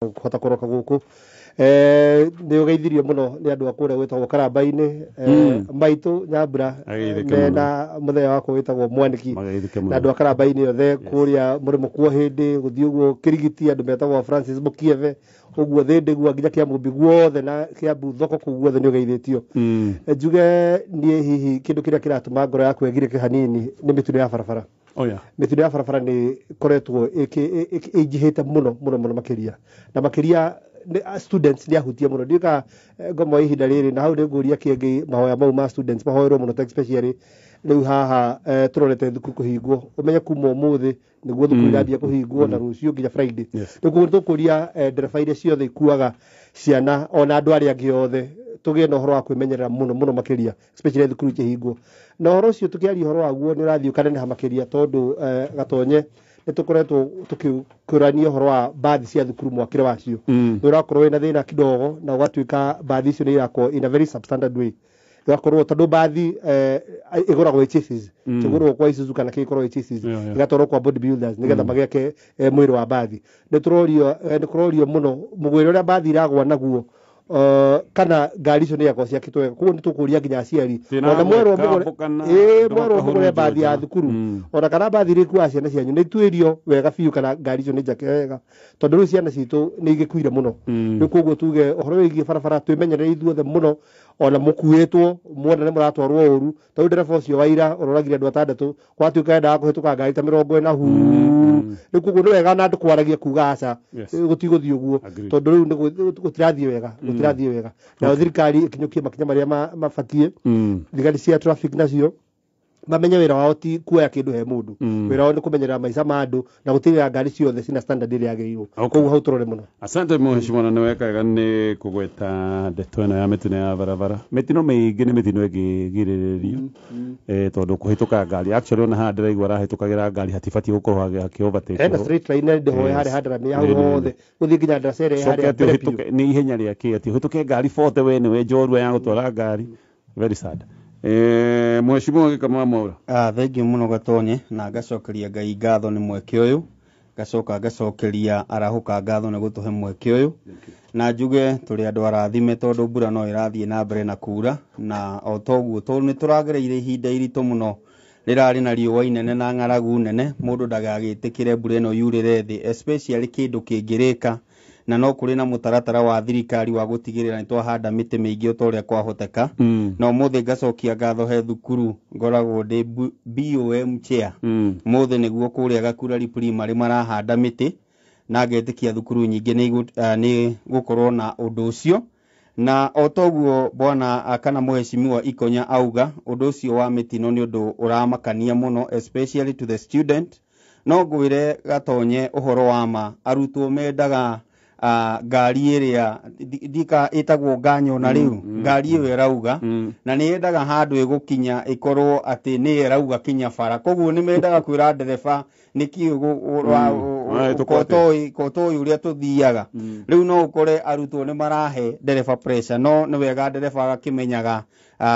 Kũhota kũroka gũkũ nĩ ũgeithirio mũno nĩ andũ a kũrĩa gwĩtagwo Karamba-inĩ, maitũ Nyambura. Ageithĩke. Mena mũthenya wakwa wĩtagwo Mwanĩki. Mageithĩke Na mũno. andũ a Karamba-inĩ othe kũrĩa mũrĩmo kuo hĩndĩ gũthiĩ ũguo Kĩrigiti, andũ metagwo Francis Mũkieve ũguo, Thĩndĩgua nginya Kĩamũmbi guothe na Kĩambu thoko kũu guothe nĩ ũgeithĩtio. Njuge niĩ hihi kĩndũ kĩrĩa kĩratũma ngoro yakwa ĩgirĩke hanini nĩ mĩtino ya barabara. Oh yeah. Mĩtino ya barabara nĩ ĩkoretwo ĩingĩhĩte mũno mũno mũno, makĩria na makĩria students nĩ ahutie mũno. Ndiũĩ kana ngomo ihinda rĩrĩ na hau nĩ ngũria kĩngĩ, mahoya mau ma students mahoerwo mũno, ta especially rĩu haha tũrorete thukuru kũhingwo. Ũmenye kuma ũmũthĩ nĩguo thukuru irambia kũhingwo na rũciũ nginya Friday. Rĩu koguo tũkũria ndereba iria ciothe ikuaga ciana ona andũ arĩa angĩ othe tũgĩe na ũhoro wa kwĩmenyerera mũno mũno makĩria, especially thukuru ikĩhingwo. Na ũhoro ũcio tũkĩaria ũhoro waguo nĩ ũrathiĩ ũkaneneha makĩria, tondũ Gatonye, nĩ tũkoretwo tũkĩkũrania ũhoro wa mbathi cia thukuru, mwakĩre wacio nĩ ũrakorwo wĩna thĩna kidogo, na ũgatuĩka mbathi icio nĩ irakwo in a very substandard way, igakorwo tondũ mbathi ĩgũragwo ĩ chassis, kĩgũrwo kwa Isuzu kana kĩkorwo ĩ chassis, ĩgatwarwo kwa body builders nĩgetha magĩake mwĩrĩ wa mbathi. Nĩ tũrorio nĩ kũrorio mũno mũgwĩre ũrĩa mbathi iragwa naguo, kana ngari icio nĩ igakorwo ciakĩtwo wega. Koguo nĩ tũkũria nginya aciari Thĩna ona mwerwo mũgũre gwĩkambũkana, ĩĩ, andũ mwerwo mũgũre mbathi ya makahurunjwo. thukuru, ona kana mbathi iria ikuaga ciana cianyu, nĩ ituĩrio wega biũ kana ngari icio nĩ njake wega, tondũ rĩu ciana citũ nĩ igĩkuire mũno. Rĩu koguo tuge ũhoro wĩgiĩ barabara, twĩmenyerere ithuothe mũno, ona mũkuĩtwo muona nĩ mũratwarwo ũru. Tondũ ndereba ũcio wa ira ũroragire andũ atandatũ, gwatuĩka endaga kũhĩtũka ngari ta 40 huu. Rĩu koguo nĩ wega na andũ kwaragia kuga aca, gũtigũthiĩ ũguo. Tondũ rĩu gũtirathiĩ wega, gũtirathiĩ wega. Nayo thirikari ĩkinyũkie makinya marĩa mabatiĩ. Thigari cia traffic nacio mamenye wĩra wao ti kuoya kĩndũ he mũndũ. Wĩra wao nĩ kũmenyerera maica ma andũ na gũtigĩrĩra ngari ciothe cina standard ĩrĩa yagĩrĩirwo. Koguo hau tũrore mũno. Asante mheshimiwa, na nĩweka wega nĩ kũgweta ndeto ĩno ya mĩtino ya barabara. Mĩtino mĩingĩ nĩ mĩtino ĩngĩgirĩrĩrio, tondũ kũhĩtũka ngari, actually ona haha ndĩraigua arahĩtũkagĩra ngari hatibatiĩ gũkorwo hakĩ overtake. Hena straight line ndĩhoe harĩa handaramia hau hothe gũthiĩ nginya ndacere Coke harĩa atĩ mbere biũ. ũhĩtũke nĩ ihenya rĩa kĩ, atĩ ũhĩtũke ngari 40, we nĩwe njorua ya gũtwara ngari. Very sad. Mheshimiwa Gĩkama Mwaura. Ah, thengiũ mũno Gatonye, na ngacokeria Ngai ngatho nĩ mweke ũyũ, ngacoka ngacokeria arahũka ngatho nĩ gũtũhe mweke ũyũ, na njuge tũrĩ andũ arathime tondũ mbura no ĩrathiĩ na mbere na kura. Na o toguo tondũ nĩ tũragereire ihinda iritũ mũno rĩrarĩ na riũa inene na ng'aragu nene, mũndũ ndagagĩtĩkĩre mbura ĩno yurĩre thĩ, especially kĩndũ kĩngĩrĩka. Na no kũrĩ na mũtaratara wa thirikari wa gũtigĩrĩra nĩ twahanda mĩtĩ mĩingĩ o ta ũrĩa kwahoteka. Na ũmũthĩ ngacokia ngatho he thukuru ngoragwo ndĩ BOM chair. Mũthĩ nĩguo kũrĩa Gakurari Primary marahanda mĩtĩ, na ngetĩkia thukuru nyingĩ nĩ gũkorwo na ũndũ ũcio. Na o toguo bwana kana mheshimiwa Ikonya auga, ũndũ ũcio wa mĩtino nĩ ũndũ ũramakania mũno, especially to the student. No ngwĩre Gatonye ũhoro wa ma, arutwo mendaga ngari ĩrĩa ndika ĩtagwo nganyona rĩu, ngari ĩyo ĩrauga, na nĩ yendaga handũ ĩgũkinya ĩkorwo atĩ nĩ ĩrauga kinya bara. Koguo nĩ mendaga kwĩra ndereba nĩkĩ Ũrahĩtũka atĩa? kotoĩ ũrĩa tũthiaga. Rĩu no ũkore arutwo nĩ marahe ndereba pressure, no nĩ wega ndereba agakĩmenyaga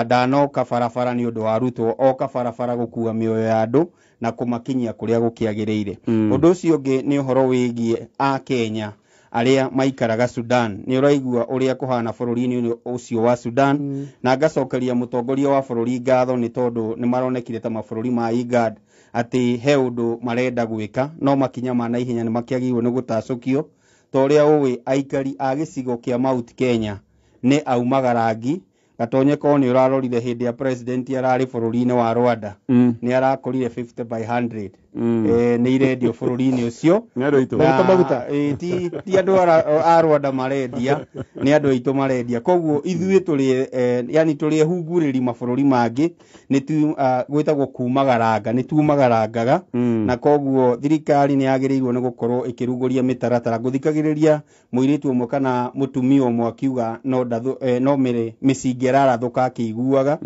ndanoka barabara nĩ ũndũ wa arutwo, oka barabara gũkua mĩoyo ya andũ na kũmakinyia kũrĩa gũkĩagĩrĩire. Ũndũ ũcio ũngĩ nĩ ũhoro wĩgiĩ a Kenya arĩa maikaraga Sudan. Nĩ ũraigua ũrĩa kũhana bũrũri-inĩ ũcio wa Sudan, na ngacokeria mũtongoria wa bũrũri ngatho nĩ tondũ nĩ maronekire ta mabũrũri ma IGAD atĩ he ũndũ marenda gwĩka, no makinya ma naihenya nĩ makĩagĩrĩirwo nĩ gũtacũkio. Ta ũrĩa ũĩ, aikari a gĩcigo kĩa Mount Kenya nĩ aumaga rangi. Gatonye, korwo nĩ ũrarorire hĩndĩ ya president ararĩ bũrũri-inĩ wa Rwanda, nĩ arakorire 50 by 100 nĩ irendio bũrũri-inĩ ũcio. Nĩ andũ aitũ. Na, Maguta, maguta. ti andũ a Rwanda marendia, nĩ andũ aitũ marendia. Koguo ithuĩ tũrĩ yani tũrĩ ehungurĩri mabũrũri mangĩ, nĩ tu gwĩtagwo kumagaranga, nĩ tumagarangaga. Na koguo thirikari nĩ yagĩrĩirwo nĩ gũkorwo ĩkĩrugũria mĩtaratara. Ngũthikagĩrĩria mũirĩtu ũmwe kana mũtumia ũmwe akiuga no no mĩcinga ĩrarathũka akĩiguaga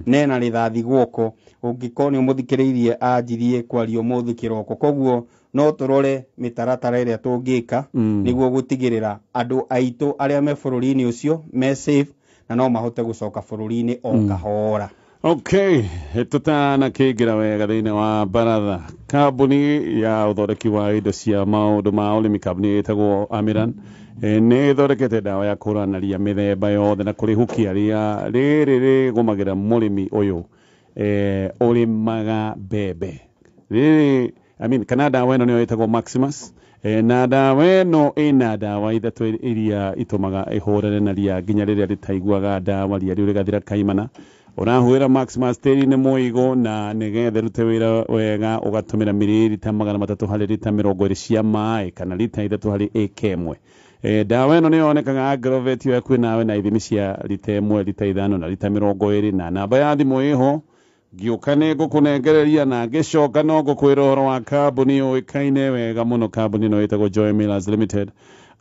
nena rĩthathi guoko. Ũngĩkorwo nĩ ũmũthikĩrĩirie anjirie kwaria ũmũthĩ kĩroko. Koguo no tũrore mĩtaratara ĩrĩa tũngĩka nĩguo gũtigĩrĩra andũ aitũ arĩa me bũrũri-inĩ ũcio me safe na no mahote gũcoka bũrũri-inĩ o kahora. Okay, tũtanakĩingĩra wega thĩinĩ wa baratha, kambuni ya ũthondeki wa indo cia maũndũ ma ũrĩmi, kambuni ĩtagwo Amiran, nĩ ĩthondekete ndawa ya kũhũrana ria mĩthemba yothe na kũrĩhukia ria rĩrĩ rĩgũmagĩra mũrĩmi ũyũ ũrĩmaga mbembe rĩrĩ, I mean, kana ndawa ĩno nĩyo ĩtagwo Maximus. Na ndawa ĩno ĩna ndawa ithatũ iria itũmaga ĩhũrane na ria nginya rĩrĩa rĩtaiguaga ndawa, ria rĩu rĩgathira kaimana. Ũrahuhĩra Maximus tĩri-inĩ mũigũ na nĩgetha ĩrute wĩra wega ũgatũmĩra mirĩrita 300 harĩ rita 20 cia maĩ kana rita 3 harĩ ĩka ĩmwe. Ndawa ĩno nĩ yonekaga Agrovet yo hakuhĩ nawe na ithimi cia rita 1, rita 5 na rita 20, na namba ya thimũ ĩho ngĩũka nĩ ngũkũnengereria na ngĩcoka no ngũkwĩra ũhoro wa kambuni yũĩkaine wega mũno. Kambuni ĩno ĩtagwo Joy Millers Limited.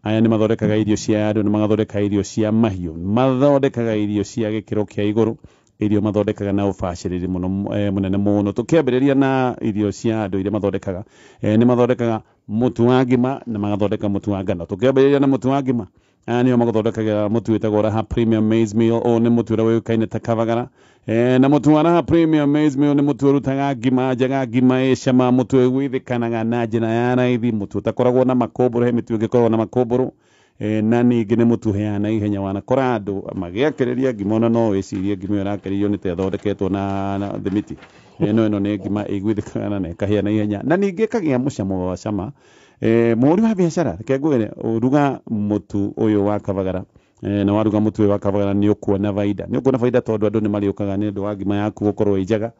Aya nĩ mathondekaga irio cia andũ, nĩ magathondeka irio cia mahiũ, mathondekaga irio cia gĩkĩro kĩa igũrũ, irio mathondekaga na ũbacĩrĩri mũno, mũnene mũno. Tũkĩambĩrĩria na irio cia andũ iria mathondekaga, nĩ mathondekaga mũtu wa ngima na magathondeka mũtu wa ngano. Tũkĩambĩrĩria na mũtu wa ngima, aya nĩo magũthondekagĩra mũtu wĩtagwo Raha Premium Maize Meal. Ũyũ nĩ mũtu ũrĩa ũĩkaine ta Kavagara. Na mũtu wa Raha Premium Maize Meal nĩ mũtu ũrutaga ngima njega, ngima ĩ cama, mũtu ũiguithĩkanaga na njĩra ya raithi, mũtu ũtakoragwo na makũmbũrũ, he mĩtu ĩngĩkoragwo na makũmbũrũ. Na ningĩ nĩ mũtu ũheaga na ihenya, wanakora andũ magĩakĩrĩria ngima ona no wĩcirie ngima ĩyo ĩrakĩrĩrio nĩ ta ĩthondeketwo na thimiti. No ĩno nĩ ngima ĩiguithĩkanaga na ĩkahĩa na ihenya na ningĩ ĩkagĩa mũcamo wa cama. Mũhũri wa biacara, reke ngwĩre, ũruga mũtu ũyũ wa Kavagara, na waruga mũtu ũyũ wa Kavagara nĩ ũkuona baida, nĩ ũkuona baida tondũ andũ nĩ marĩũkaga nĩ ũndũ wa ngima yaku gũkorwo ĩ njega.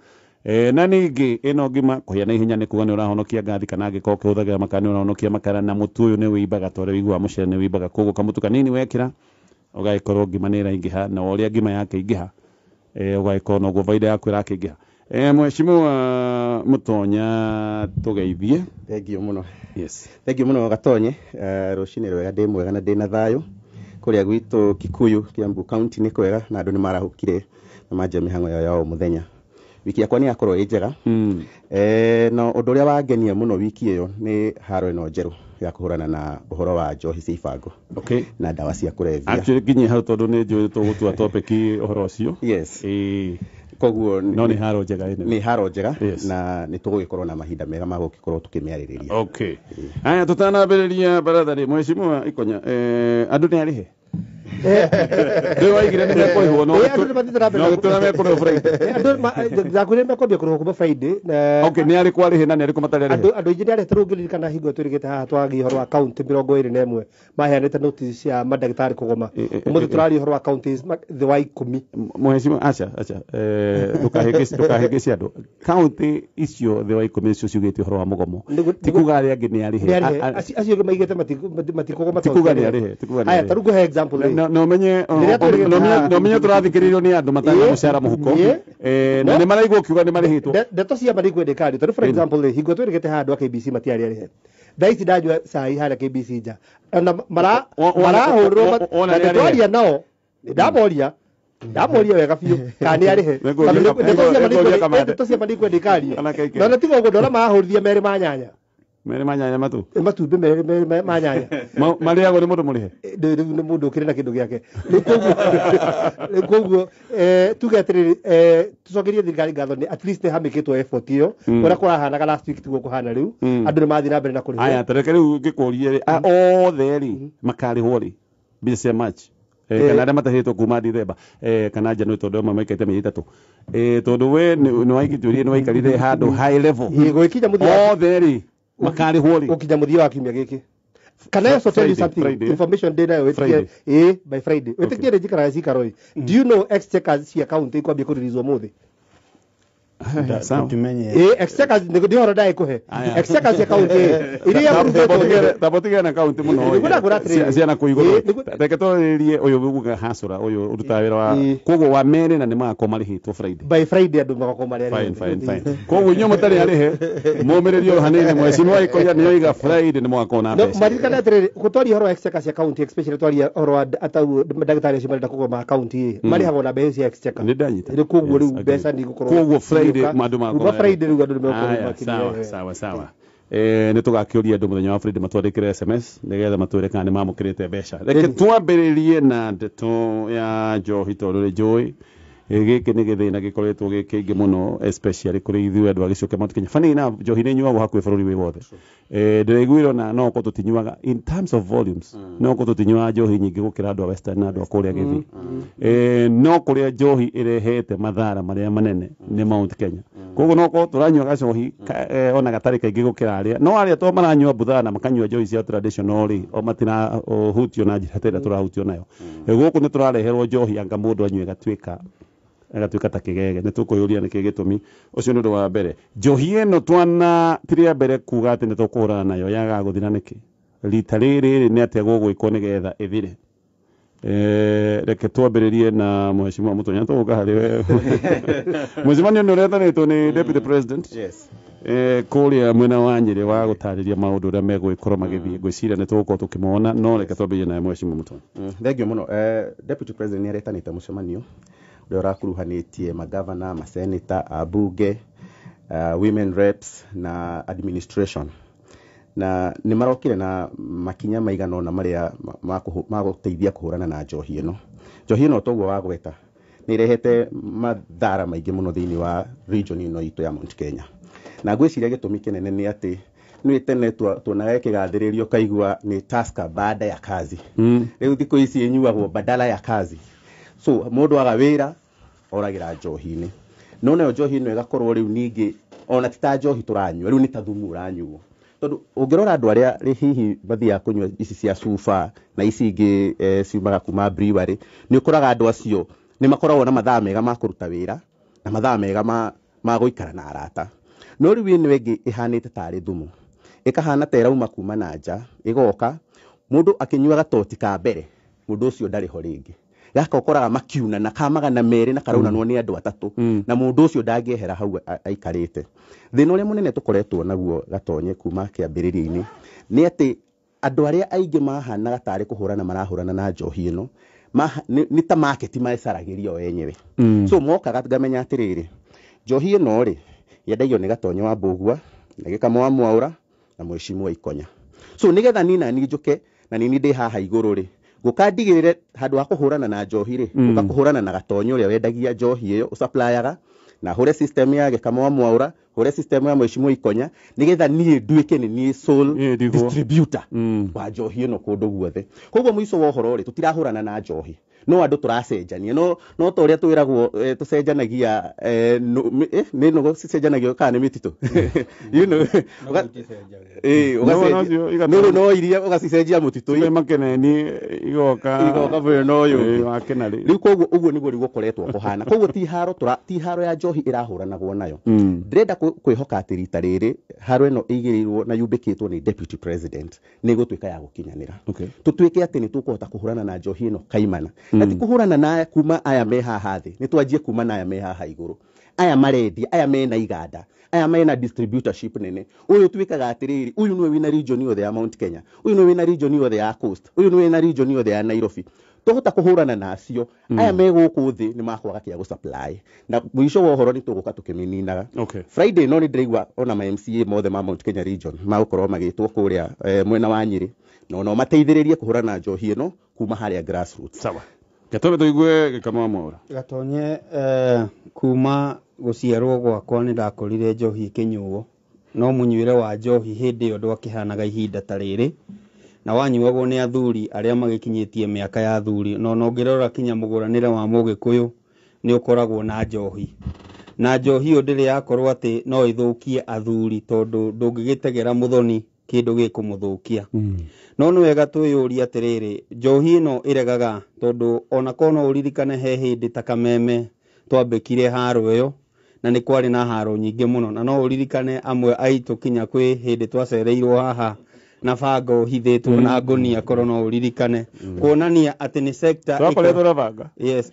Na ningĩ ĩno ngima kũhĩa na ihenya nĩ kuga nĩ ũrahonokia ngathi, kana angĩkorwo ũkĩhũthagĩra makara nĩ ũrahonokia makara, na mũtu ũyũ nĩ wĩimbaga ta ũrĩa ũiguaga mũcere nĩ wĩimbaga. Koguo kamũtu kanini wekĩra ũgagĩkorwo ngima nĩ ĩraingĩha, na ũrĩa ngima yakĩingĩha, ũgagĩkorwo noguo baida yaku ĩrakĩingĩha. Mheshimiwa Mũtonya, tũgeithie. Thank you mũno. Yes. Thank you mũno Gatonye. Rũcinĩ rwega, ndĩ mwega na ndĩ na thayũ. Kũrĩa gwitũ Kikuyu, Kiambu County nĩ kwega na andũ nĩ marahũkire na manjia mĩhang'o yao ya o mũthenya. Wiki yakwa nĩ yakorwo ĩ njega. Na ũndũ ũrĩa wangenia mũno wiki ĩyo nĩ haro ĩno njerũ ya kũhũrana na ũhoro wa njohi cia ibango. Okay. Na ndawa cia kũrebia. Actually nginye hau tondũ nĩ njũĩ tũgũtua topic ũhoro ũcio. Yes. Koguo no nĩ haro njega ĩno. Nĩ haro njega. Yes. Na nĩ tũgũgĩkorwo na mahinda mega ma gũgĩkorwo tũkĩmĩarĩrĩria. Okay. Aya, tũtanambĩrĩria baratha rĩ, Mheshimiwa Ikonya, andũ nĩ arĩhe? Ndĩ waigire nĩ mekũrĩhwo, no Andũ nĩ mathiĩte na mbere no gũtũra mekũrĩhwo Friday. Andũ ndakwĩrire mekwambia kũrĩhwo kuma Friday. Okay, nĩ arĩkũ arĩhe na nĩ arĩkũ matarĩ arĩhe? Andũ aingĩ nĩ arĩhe. Ta rĩu ũngĩririkana hingo twĩrĩgĩte haha twagia ũhoro wa kaunti 21 maheanĩte notice cia mandagĩtarĩ kũgoma. Ũmũthĩ tũraria ũhoro wa counties thĩ wa 10. Mheshimiwa, acha, acha. Ndũkahĩngĩce andũ. Kaunti icio thĩ wa 10 nicio ciugĩte ũhoro wa mũgomo. Ti kuga arĩa angĩ nĩ arĩhe. Nĩ arĩhe. Acio angĩ maigĩte matikũgoma Ti kuga nĩ arĩhe, ti kuga nĩ Aya, arĩhe. ta rĩu ngũhe example rĩ. Na ũmenye, Rĩrĩa twĩrĩgĩte haha. na ũmenye tũrathikĩrĩrio nĩ andũ matarĩ na mũcara mũhuko. Na No. nĩ maraigua ũkiuga nĩ marĩhĩtwo. Ndeto cia ma nĩ ikwendeka rĩ. Tondũ for example rĩ, hingo twĩrĩgĩte haha andũ a KBC matiarĩ arĩhe. Thaa ici ndanyua cai harĩa KBC nja. Ona marahũrĩrwo wona na nĩ arĩhe. nĩtwaria nao, ndamoria wega biũ kana nĩ arĩhe. Nĩngũria Tondũ ndeto cia ma kamande. ndeto cia ma nĩ ikwendeka rĩ. Kana KK. Na tiga ũguo ndona marahũrithia merĩ ma nyanya. Merĩ ma nyanya matu. Matumbĩ merĩ ma nyanya. Marĩagwo nĩ mũndũ mũrĩhe? Rĩu nĩ mũndũ ũkĩrĩ na kĩndũ gĩake. Rĩu koguo, tuge atĩrĩrĩ, tũcokerie thirikari ngatho nĩ at least nĩ hamĩkĩtwo effort ĩyo. Ũrĩa kũrahanaga last week tiguo kũhana rĩu. Andũ nĩ mathiĩ na mbere na kũrĩhwo. Aya, ta reke rĩu ngĩkũrie rĩ, othe rĩ, makarĩhwo rĩ mbeca cia March? Kana arĩa matahĩtwo kuma Dithemba, kana January, tondũ amwe maikarĩte mĩeri 3. Tondũ we nĩ waigĩtũrie nĩ waikarire handũ high level. Ĩĩ, gũgĩkinya mũthia wa Othe rĩ, makarĩhwo rĩ? Gũkinya mũthia wa kiumia gĩkĩ. Can I also tell you Friday, something? Friday. Information ndĩ nayo, wĩtĩkie, Friday. ĩĩ, by Friday. Wĩtĩkie nĩ njikaraga cikaro ĩ. Do you know exchequers cia county ikwambia kũrelease ũmũthĩ? Sawa. Tũtimenye. Ĩĩ, exchequers nĩ ũhoro ndagĩkũhe. Aya. Exchequers cia county ĩ, iria mũrutĩtwo. Tambotigere na kaunti mũno. Nĩguo ndakũra atĩrĩrĩ. Ciana kũu igũrũ. Ĩĩ, Reke twarĩrĩrie ũyũ uga hasũra ũyũ ũrutaga wĩra wa koguo wa merĩ na nĩ magakorwo marĩhĩtwo Friday. By Friday andũ magakorwo marĩ Fine, arĩhe. fine, fine. Koguo inyuĩ mũtarĩ arĩhe, mũmĩrĩrie o hanini, Mheshimiwa Ikonya nĩ oiga Friday nĩ mũgakorwo na No, mbeca. maririkane atĩrĩrĩ, gũtwaria ũhoro wa exchequer cia county, especially twaria ũhoro wa atau ndagĩtarĩ acio marenda kũgoma county ĩ, marĩhagwo na mbeca cia exchequer. Nĩ ndanyita. Rĩu koguo Yes, rĩu agree. mbeca nĩ igũkorwo Koguo Friday igĩũka. andũ magakorwo Kuma Friday rĩu andũ nĩ megũkorwo Aya, makĩria. sawa, sawa, sawa. Nĩ tũgakĩũria andũ mũthenya wa Friday matwandĩkĩre SMS nĩgetha matwĩre kana nĩ mamũkĩrĩte mbeca. Reke twambĩrĩrie na ndeto ya njohi tondũ nĩ njũĩ Gĩkĩ nĩ gĩthĩna gĩkoretwo gĩ kĩingĩ mũno, especially kũrĩ ithuĩ andũ a gĩcigo kĩa Mount Kenya. Funny enough, njohi nĩ ĩnyuagwo hakuhĩ bũrũri wĩ wothe. Ndĩraiguire ona no korwo tũtinyuaga in terms of volumes, no korwo tũtinyuaga njohi nyingĩ gũkĩra andũ a Western na andũ a kũrĩa Gĩthii. No kũrĩa njohi ĩrehete mathara marĩa manene nĩ Mount Kenya. Koguo no korwo tũranyua gacohi ona gatarĩ kaingĩ gũkĩra arĩa, no arĩa to maranyua mbutha na makanyua njohi cia traditional rĩ, o matirahutio na njĩra ta ĩrĩa tũrahutio nayo. Gũkũ nĩ tũrareherwo njohi anga mũndũ anyue gatuĩka agatuĩka ta kĩgege. Nĩ tũkwĩyũria nĩkĩ gĩtũmi. Ũcio nĩ ũndũ wa mbere. Njohi ĩno twana ti rĩa mbere kuga atĩ nĩ tũkũhũrana nayo, yagaga gũthira nĩkĩ? Rita rĩrĩ nĩ atĩa gũgwĩkwo nĩgetha ĩthire? Reke twambĩrĩrie na Mheshimiwa Mũtonya, tũgũka harĩ we. Mũcemanio nĩ ũretanĩtwo nĩ Deputy President. Yes. Kũrĩa mwena wa Nyĩrĩ wa gũtarĩria maũndũ ũrĩa megũgĩkorwo magĩthiĩ. Ngwĩciria nĩ tũgũkorwo tũkĩmona, no reke twambĩrĩrie nawe Mheshimiwa Mũtonya. Thank you mũno. Deputy President nĩ aretanĩte mũcemanio ũrĩa ũrakuruhanĩtie magavana, maseneta, ambunge, women reps na administration, na nĩ marokire na makinya maigana ũna marĩa ma gũteithia kũhũrana na njohi ĩno. Njohi ĩno, toguo wagweta, nĩ ĩrehete mathara maingĩ mũno thĩinĩ wa region ĩno itũ ya Mount Kenya, na ngwĩciria gĩtũmi kĩnene nĩ atĩ nĩ tene tuonaga ĩkĩgathĩrĩrio kaigua nĩ Tusker baada ya kazi. Rĩu thikũ ici ĩnyuagwo badala ya kazi, so mũndũ aga wĩra oragĩra njohi-inĩ. No nayo njohi ĩno ĩgakorwo rĩu ningĩ ona ti ta njohi tũranyua, rĩu nĩ ta thumu ũranyuo, tondũ ũngĩrora andũ arĩa rĩ hihi mathiaga kũnyua ici cia cuba na ici ingĩ ciumaga kuma brewery, nĩ ũkoraga andũ acio nĩ makoragwo na mathaa mega ma kũruta wĩra na mathaa mega ma gũikara na arata. No rĩu ĩno ĩngĩ ĩhanĩte tarĩ thumu, ĩkahana ta ĩrauma kuma na nja ĩgoka, mũndũ akĩnyua gatoti ka mbere, mũndũ ũcio ndarĩ ho rĩngĩ. Gaka ũkoraga makiunana ka 200 na karaunanwo nĩ andũ atatũ, na mũndũ ũcio ndangĩehera hau aikarĩte. Thĩna ũrĩa mũnene tũkoretwo naguo, Gatonye, kuma kĩambĩrĩria-inĩ nĩ atĩ andũ arĩa aingĩ mahanaga tarĩ kũhũrana marahũrana na njohi ĩno nĩ ta market mecaragĩria o enyewe. So mokaga ngamenya atĩrĩrĩ, njohi ĩno rĩ yendagio nĩ Gatonye wa Mbũgua na Gĩkamo wa Mwaũra na Mheshimiwa Ikonya, so nĩgetha niĩ nani njũke na nini ndĩ haha igũrũ rĩ, ngũka ndigĩrĩre handũ ha kũhũrana na njohi rĩ, ngũka kũhũrana na Gatonye ũrĩa wendagia njohi ĩyo, ũsupplyaga, na hũre system ya Gĩkamo wa Mwaũra, hũre system ya Mheshimiwa Ikonya, nĩgetha niĩ nduĩke nĩ niĩ sole Ĩĩ, nĩguo. distributor wa njohi ĩno kũndũ guothe. Koguo mũico wa ũhoro rĩ, tũtirahũrana na njohi, no andũ tũracenjania, no ta ũrĩa twĩragwo tũcenjanagia nĩ nũgũ cicenjanagio kana nĩ mĩtitũ, No, no, nũgũ no iria ũgacicenjia mũtitũ. Nĩ makeneni igoka. Igoka mwena ũyũ ũngĩ. Wa Kĩnarĩ. Rĩu koguo ũguo nĩguo rĩu gũkoretwo kũhana. Koguo ti haro ti haro ya njohi ĩrahũranagwo nayo. Ndĩrenda kwĩhoka atĩ rita rĩrĩ haro ĩno ĩigĩrĩirwo na yumbĩkĩtwo nĩ Deputy President nĩ ĩgũtuĩka ya gũkinyanĩra, tũtuĩke atĩ nĩ tũkũhota kũhũrana na njohi ĩno kaimana, na ti kũhũrana na kuma aya me haha thĩ, nĩ twanjie kuma na aya me haha igũrũ, aya marendia, aya mena iganda, aya mena distributorship nene. Ũyũ tuĩkaga atĩrĩrĩ, ũyũ nĩwe wĩna region yothe ya Mount Kenya, ũyũ nĩwe wĩna region yothe ya Coast, ũyũ nĩwe wĩna region yothe ya Nairobi. Twahota kũhũrana na acio, aya me gũkũ thĩ nĩ makwaga kĩa gũsupply, na mũico wa ũhoro nĩ tũgũka tũkĩmĩninaga. Friday no nĩ ndĩraigua ona ma MCA mothe ma Mount Kenya region magũkorwo magĩtwo kũrĩa mwena wa Nyĩrĩ, na ona mateithĩrĩrie kũhũrana na njohi ĩno kuma harĩa grassroots. Sawa, gatome tũigue Gĩkamo wa Mwaũra. Gatonye, kuma gũciarwo gwakwa nĩ ndakorire njohi ĩkĩnyuo, no mũnyuĩre wa njohi hĩndĩ ĩyo ndwakĩhanaga ihinda ta rĩrĩ, na wanyuagwo nĩ athuri arĩa magĩkinyĩtie mĩaka ya athuri. No ũngĩrora kinya mũgũranĩre wa mũgĩkũyũ nĩ ũkoragwo na njohi, na njohi ĩyo ndĩrĩ yakorwo atĩ no ĩthũkie athuri, tondũ ndũngĩgĩtegera mũthoni kĩndũ gĩkũmũthũkia. No nĩ wega twĩyũrie atĩrĩrĩ, njohi ĩno ĩregaga tondũ ona korwo no ũririkane he hĩndĩ ta Kameme twambĩkire haro ĩyo, na nĩ kwarĩ na haro nyingĩ mũno, na no ũririkane amwe aitũ kinya kwĩ hĩndĩ twacereirwo haha na banga ũhithĩtwo na ngũnia, korwo no ũririkane, kuonania atĩ nĩ sector Twakoretwo na banga. Yes,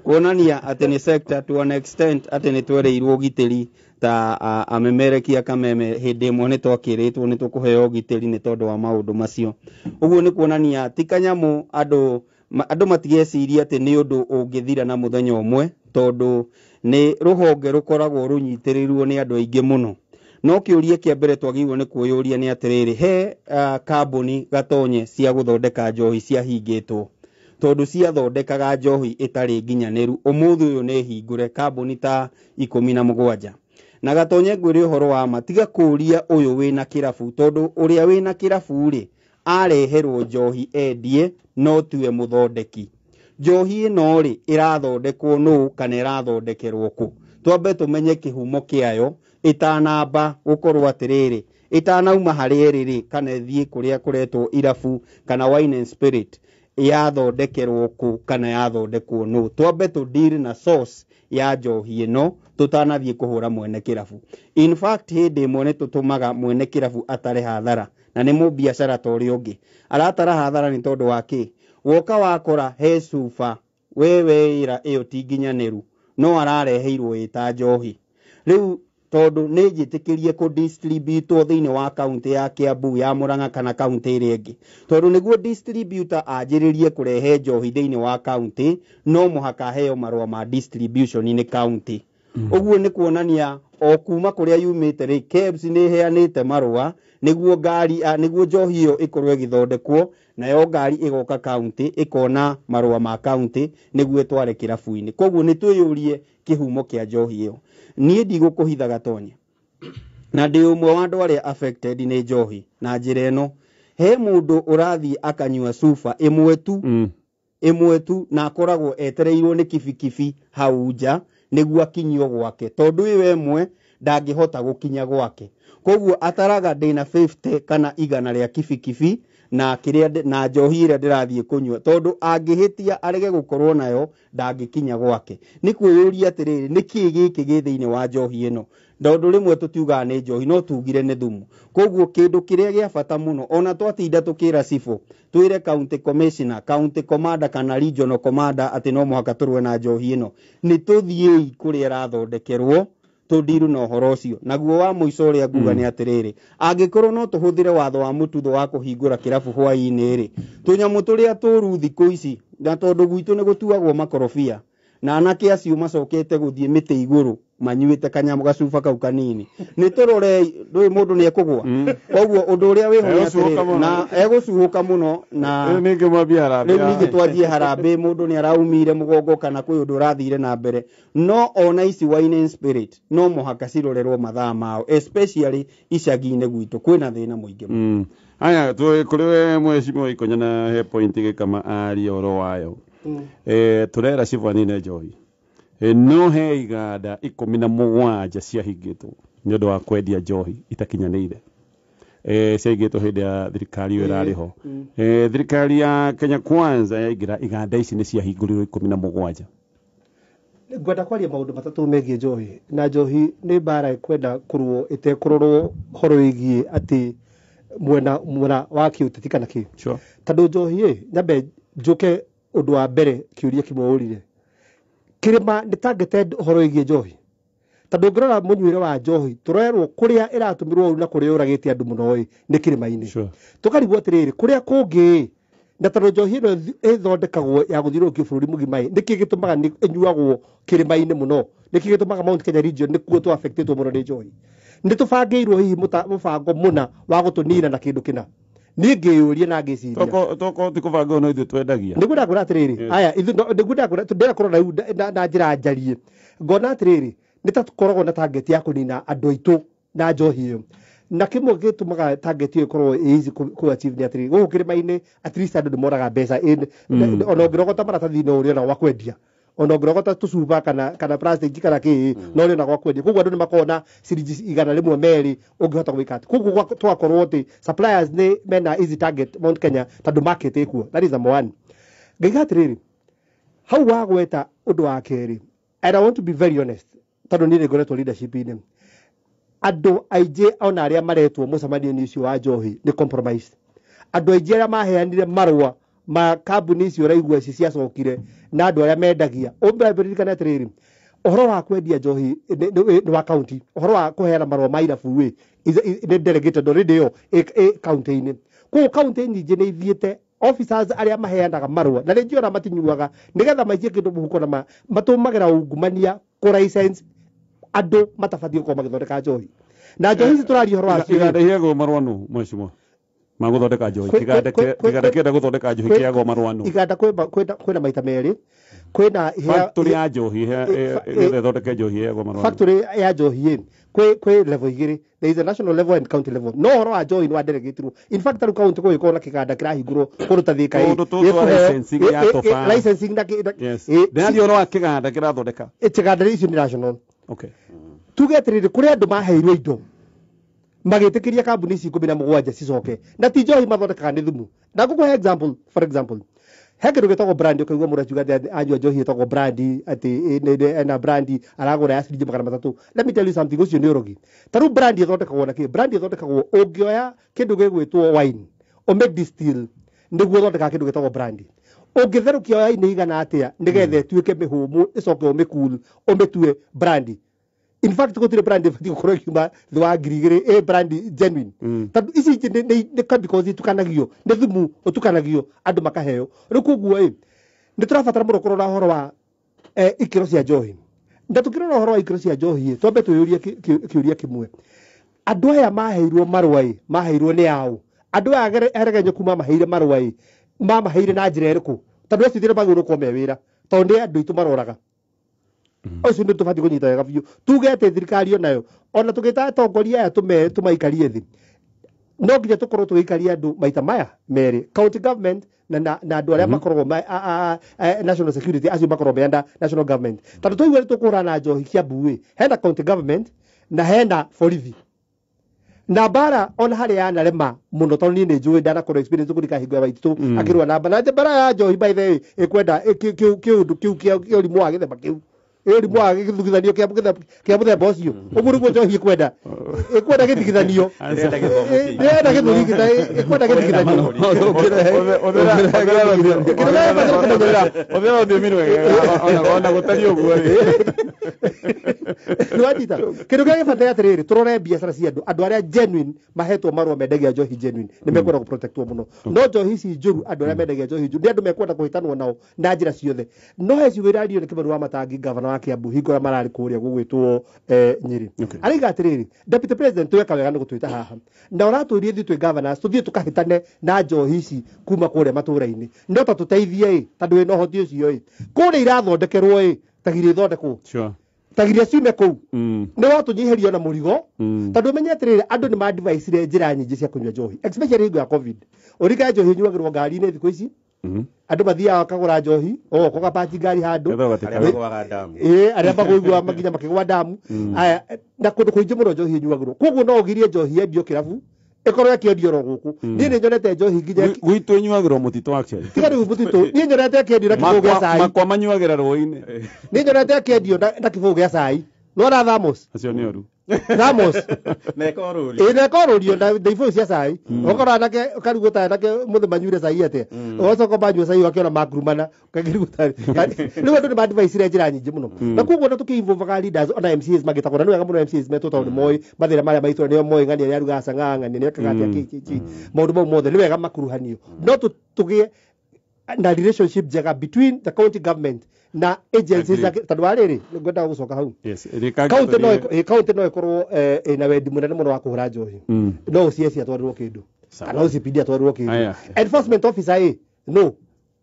kuonania atĩ nĩ sector to an extent atĩ nĩ twereirwo ũgitĩri ta amemerekia Kameme hĩndĩ ĩmwe nĩ twakĩrĩtwo nĩ tũkũheo ũgitĩri nĩ tondũ wa maũndũ macio. Ũguo nĩ kuonania ti kanyamũ andũ matigecirie atĩ nĩ ũndũ ũngĩthira na mũthenya ũmwe, tondũ nĩ rũhonge rũkoragwo rũnyitĩrĩirwo nĩ andũ aingĩ mũno. No kĩũria kĩa mbere twagĩrĩirwo nĩ kwĩyũria nĩ atĩrĩrĩ, he kambuni, Gatonye, cia gũthondeka njohi ciahingĩtwo. Tondũ ciathondekaga njohi ĩtarĩ nginyanĩru. Ũmũthĩ ũyũ nĩ hingũre kambuni ta 17. Na Gatonye ngwĩre ũhoro wa ma, tiga kũũria ũyũ wĩna kĩrabu, tondũ ũrĩa wĩna kĩrabu rĩ, areherwo njohi endie, no tiwe mũthondeki. Njohi ĩno rĩ, ĩrathondekwo nũ kana ĩrathondekerwo kũ? Twambe tũmenye kĩhumo kĩayo ĩtanamba gũkorwo atĩrĩrĩ, ĩtanauma harĩa ĩrĩ rĩ, kana ĩthiĩ kũrĩa kũretwo irabu kana wine and spirit, yathondekerwo kũ kana yathondekwo nũ. Twambe tũ deal na source ya njohi ĩno tũtanathiĩ kũhũra mwene kĩrabu. In fact, hĩndĩ ĩmwe nĩ tũtũmaga mwene kĩrabu atare hathara, na nĩ mũbiacara ta ũrĩa ũngĩ. Aratara hathara nĩ tondũ wa kĩ? Woka wakora he cuba we weĩra ĩyo ti nginyanĩru, no arareheirwo ĩta njohi. Rĩu tondũ nĩ njĩtĩkĩrie kũ-distribute thĩinĩ wa kaunti ya Kiambu, ya Murang'a kana kaunti ĩrĩa ĩngĩ, tondũ nĩguo distributor anjĩrĩrie kũrehe njohi thĩinĩ wa kaunti no mũhaka aheo marũa ma distribution nĩ kaunti. Ũguo nĩ kuonania o kuma kũrĩa yumĩte rĩ, KEBS nĩ ĩheanĩte marũa nĩguo ngari, nĩguo njohi ĩyo ĩkorwo ĩgĩthondekwo, nayo ngari ĩgoka kaunti ĩkona marũa ma kaunti nĩguo ĩtware kĩrabu-inĩ. Koguo nĩ twĩyũrie kĩhumo kĩa njohi ĩyo. Niĩ ndigũkũhitha Gatonye, na ndĩ ũmwe wa andũ arĩa affected nĩ njohi na njĩra ĩno. He mũndũ ũrathiĩ akanyua cuba ĩmwe tu, ĩmwe tu, na akoragwo etereirwo nĩ kibikibi hau nja nĩguo akinyio gwake, tondũ ĩyo ĩmwe ndangĩhota gũkinya gwake. Koguo ataraga ndĩna 50 kana 100 rĩa kibikibi na kĩrĩa na njohi ĩrĩa ndĩrathiĩ kũnyua, tondũ angĩhĩtia arege gũkorwo nayo ndangĩkinya gwake. Nĩ kwĩyũria atĩrĩrĩ, nĩkĩĩ gĩkĩ gĩ thĩinĩ wa njohi ĩno? Tondũ rĩmwe tũtiugaga nĩ njohi, no tugire nĩ thumu. Koguo kĩndũ kĩrĩa gĩa bata mũno, ona twatinda tũkĩra cibũ, twĩre county commissioner, county commander kana regional commander atĩ no mũhaka tũrũe na njohi ĩno, nĩ tũthiĩi kũrĩa ĩrathondekerwo tũndiru na ũhoro ũcio. Naguo wa mũico ũrĩa nguga nĩ atĩrĩrĩ, angĩkorwo no tũhũthĩre watho wa mũtutho wa kũhingũra kĩrabu hwaĩ-inĩ rĩ, tũnyamũ tũrĩa tũru thikũ ici, na tondũ gwitũ nĩ gũtuagwo makorobia, na anake acio macokete gũthiĩ mĩtĩ igũrũ manyuĩte kanyamũ gacuba kau kanini, nĩ tũrorei, ndũĩ mũndũ nĩ ekũgũa. Koguo ũndũ ũrĩa wĩho nĩ atĩrĩrĩ, na egũcuhũka mũno, na rĩu ningĩ mwambie harambee. Rĩu ningĩ twanjie harambee, mũndũ nĩ araumire mũgongo kana kwĩ ũndũ ũrathire na mbere. No ona ici wine and spirit no mũhaka cirorerwo mathaa mao, especially icagi-inĩ gwitũ kwĩna thĩna mũingĩ mũno. Aya, kũrĩ we mheshimiwa Ikonya, na he point gĩkama aria ũhoro wayo. Tũrera cibũ anine njohi, no he iganda 17 ciahingĩtwo nĩ ũndũ wa kwendia njohi itakinyanĩire. Ciahingĩtwo hĩndĩ ya thirikari ĩyo ĩrarĩ ho. Thirikari ya Kenya Kwanza yaingĩra, iganda ici nĩ ciahingũrirwo 17. Ngwenda kwaria maũndũ matatũ megiĩ njohi, na njohi nĩ mbara ĩkwenda kũrũo ĩtekũrorwo ũhoro wĩgiĩ atĩ mwena mwena wa kĩũteti kana kĩ. Tondũ njohi ĩ, nyambe njũke ũndũ wa mbere, kĩũria kĩmwe ũrire, kĩrĩma nĩ targeted ũhoro wĩgiĩ njohi, tondũ ũngĩrora mũnyuĩre wa njohi tũrerwo kũrĩa ĩratũmĩrwo ũru na kũrĩa yũragĩte andũ mũno ĩ nĩ kĩrĩma-inĩ. Tũkarigwo atĩrĩrĩ, kũrĩa kũngĩ ĩ, na tondũ njohi ĩno ĩthondekagwo ya gũthiũrũrũkio bũrũri mũgima ĩ, nĩkĩ gĩtũmaga ĩnyuagwo kĩrĩma-inĩ mũno? Nĩkĩ gĩtũmaga Mount Kenya region nĩkuo tũ affectĩtwo mũno nĩ njohi? Nĩ tũbangĩirwo hihi mũbango mũna wa gũtũnina na kĩndũ kĩna? Niĩ ngĩyũria na ngĩciria Toko ti kũbanga, no ithuĩ twendagia. Nĩguo ndakwĩra atĩrĩrĩ, aya nĩguo ndakwĩra ndĩrenda kũrora rĩu na njĩra njarie, ngona atĩrĩrĩ, nĩ ta tũkoragwo na target ya kũnina andũ aitũ na njohi ĩyo. Na kĩmwe gĩtũmaga target ĩyo ĩkorwo ĩ easy kũ achieve nĩ atĩrĩrĩ, gũkũ kĩrĩma-inĩ at least andũ nĩ monaga mbeca, ona ũngĩrogota maratathi no ũrĩona gwa kwendia, ona ũngĩrogota tũcuba kana plastic kana kĩ no ũrĩona gwa kwendia. Koguo andũ nĩ makoragwo na ciringi 100 merĩ ũngĩhota gwĩka atĩ. Koguo tũgakorwo atĩ suppliers nĩ mena easy target Mount Kenya tondũ market ĩkuo. That is number one. Ngaiga atĩrĩrĩ, hau wagweta ũndũ wa kerĩ, and I want to be very honest, tondũ niĩ nĩ ngoretwo leadership-inĩ, andũ aingĩ ona arĩa maretwo mũcemanio-inĩ ũcio wa njohi nĩ compromise. Andũ aingĩ arĩa maheanire marũa ma kambuni icio ũraigua ici ciacokire na andũ arĩa mendagia, ũririkane atĩrĩrĩ, ũhoro wa kwendia njohi nĩ wa county, ũhoro wa kũheana marũa ma irabu ĩ nĩ delegated already ĩyo ĩ county-inĩ. Koguo county nyingĩ nĩ ithiĩte officers arĩa maheanaga marũa na rĩngĩ ona matinyuaga nĩgetha maikie kĩndũ mũhuko, na matũmagĩra ungumania kũ license andũ matabatiĩ gũkorwo magĩthondeka njohi. Na njohi ici tũraria ũhoro wacio Iganda iheagwo marũa nũ, mheshimiwa? Magũthondeka njohi kĩganda kĩganda kĩenda gũthondeka njohi kĩagwo marũa nũ Iganda kwĩna maita merĩ, kwĩna factory ya njohi ĩgetha ĩthondeke njohi ĩheagwo marũa nũ. Factory ya njohi ĩ kwĩ level igĩrĩ, there is a national level and county level, no ũhoro wa njohi nĩ wa in fact tarĩu county gũgĩkorwo na kĩganda kĩrahingũrwo kũndũ ta Thika ĩ Kũndũ tũtũ licensing ya toba. Licensing na Yes, ndĩraria ũhoro wa kĩganda kĩrathondeka. Kĩganda icio nĩ national. Okay. Tuge atĩrĩrĩ, kũrĩ andũ maheirwo indo magĩtĩkĩria kambuni ici 17 cicoke, na ti njohi mathondekaga, nĩ thumu. Na ngũkũhe example, for example, he kĩndũ gĩtagwo brand, ũkaigua mũndũ akiuga atĩ anyua njohi ĩtagwo brand, atĩ ena brand aragũra ya ciringi 300. Let me tell you something, ũcio nĩ ũrogi. Ta rĩu brand ĩthondekagwo na kĩ? Brand ĩthondekagwo ũngĩoya kĩndũ gĩgwĩtwo wine, ũmĩ distill, nĩguo ũthondekaga kĩndũ gĩtagwo brand. Ũngĩtherũkia wine igana atĩa nĩgetha ĩtuĩke mĩhũmũ, ĩcoke ũmĩcool, ũmĩtue brand. In fact gũtirĩ brand ĩbatiĩ gũkorwo ĩkiuma thĩ wa 2000 ĩ brand genuine, tondũ ici ingĩ nĩ chemicals itukanagio, nĩ thumu ũtukanagio andũ makaheo. Rĩu koguo ĩ nĩ tũrabatara mũno kũrora ũhoro wa ikĩro cia njohi. Na tũkĩrora ũhoro wa ikĩro cia njohi ĩ, twambe twĩyũrie kĩũria kĩmwe: andũ aya maheirwo marũa ĩ, maheirwo nĩ aũ? Andũ aya aregenyeku mamaheire marũa ĩ, mamaheire na njĩra ĩrĩkũ? Tondũ acio thĩna magĩrĩirwo gũkorwo me wĩra, tondũ nĩ andũ aitũ maroraga. Ũcio nĩ tũbatiĩ kũnyita wega biũ, tuge atĩ thirikari onayo, ona tũgĩta atongoria aya tũmaikarie thĩ, no nginya tũkorwo tũgĩikaria andũ maita maya merĩ, county government na andũ arĩa makoragwo national security, acio makoragwo me under national government. Tondũ twaigua nĩ tũkũhũrana na njohi Kiambu ĩ, hena county government na hena borithi na mbara ona harĩa yanarema mũno, tondũ niĩ nĩ njũĩ, ndanakorwo experience kũrika hingo ya Waititũ akĩrũa na mbara, na mbara ya njohi by the way ĩkwenda kĩũndũ kĩu kĩa ũrimũ wa gĩthemba kĩu, ũrimũ wa gĩthugithanio kĩa mũthemba ũcio. Ũguo nĩguo njohi ĩkwenda gĩthigithanio. Ĩrenda gĩthomo kĩingĩ. Ĩrenda gĩthũri ĩkwenda gĩthigithanio. Ũthera rũthiomi rwega ona gũtariĩ ũguo rĩ. Nĩwanyita kĩndũ kĩrĩa gĩbataire atĩrĩrĩ, tũrore biacara cia andũ, andũ arĩa genuine mahetwo marũa mendagia njohi genuine nĩ mekwenda gũprotectwo mũno, no njohi ici njũru, andũ arĩa mendagia njohi njũru nĩ andũ mekwenda kũhĩtanwo nao na njĩra ciothe. No he ciugo irario nĩ Kĩmani wa Matangi, gavana wa Kiambu, hingo ĩrĩa mararĩ kũrĩa gũgwĩtwo Nyĩrĩ. Araiga atĩrĩrĩ, deputy president, weka wega nĩ gũtwĩta haha, na ũratũria ithuĩ twĩ governors tũthiĩ tũkahĩtane na njohi ici kuma kũrĩa matũra-inĩ, no ta tũteithie ĩ, tondũ wĩna ũhoti ũcio ĩ, kũrĩa irathondekerwo ĩ, tagiria ithondekwo, tagiria ciume kũu, nĩ watũnyihĩria ona mũrigo. Tondũ ũmenye atĩrĩrĩ, andũ nĩ madivicire njĩra nyingĩ cia kũnyua njohi, especially hingo ya COVID. Ũrikae njohi ĩnyuagĩrwo ngari-inĩ thikũ ici, andũ mathiaga makagũra njohi, ũgoka ũgapaki ngari handũ. Ketha ũgateka. Arĩa magũaga ndamu. Ĩĩ, arĩa magũigua nginya makĩgwa ndamu. Aya, na kũndũ kũingĩ mũno njohi ĩnyuagĩrwo, koguo no ũgirie njohi yendio kĩrabu, ĩkorwo ĩkĩendio oro gũkũ. Niĩ nĩ nyonete njohi nginya Gwitũ ĩnyuagĩrwo mũtitũ actually. Tiga rĩu mũtitũ, niĩ nyonete ĩkĩendio na kĩbũyũ gĩa cai. Makwa manyuagĩra rũĩ-inĩ. Niĩ nyonete ĩkĩendio na kĩbũyũ gĩa cai, nona thamos. Acio nĩ oru. Thamos. Na ĩkorũrio. Ĩ, na ĩkorũrio na ibũyũ cia cai, ũgakora anake ũkarigwo ta anake mũthĩ manyuire cai atĩa, ũgacoka manyua cai ũgakĩona makurumana, ũkakĩrigwo ta rĩu andũ nĩ madivicire njĩra nyingĩ mũno. Na koguo ona tũkĩ-involvaga leaders, ona MCAs magĩtagwo, na nĩ wega mũno MCAs metwo, tondũ nĩ moĩ mathĩna marĩa maitũra, nĩo moĩ ng'ania nĩ arugaga cang'aa, ng'ania nĩ ekaga atĩa, kĩ kĩ kĩ, maũndũ mau mothe nĩ wega makuruhanio, no tũgĩe na relationship njega between the county government na agencies tondũ wa rĩrĩ ngwendaga gũcoka hau. Yes. County no ĩkorwo ĩna wendi mũnene mũno wa kũhũra njohi, no OCS atwarĩrwo kĩndũ kana OCPD atwarĩrwo kĩndũ, Aya. enforcement officer ĩ no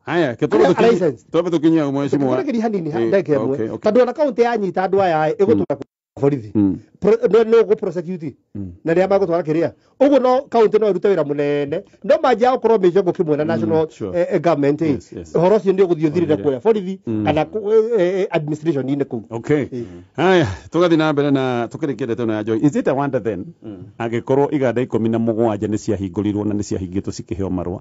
Haya, Arĩa licensed. twambe tũkinyia mheshimiwa. Tũkĩrĩkĩria hanini ndagĩka ĩmwe, Okay, okay. tondũ ona county yanyita andũ aya ĩ, ĩgũtwara borithi, no gũ prosecute na rĩrĩa magũtwara kĩrĩa ũguo, no county no ĩrute wĩra mũnene, no manjia gũkorwo mĩcongo kĩmwe na national sure. government ĩ, Yes, yes. ũhoro ũcio nĩ ũgũthiĩ ũthirĩre Ũthire. kũrĩa borithi kana administration-inĩ kũu. Okay. Haya, tũgathiĩ na mbere na tũkĩrĩkia ndeto ĩno ya njohi. Is it a wonder then angĩkorwo iganda 17 nĩ ciahingũrirwo na nĩ ciahingĩtwo cikĩheo marũa?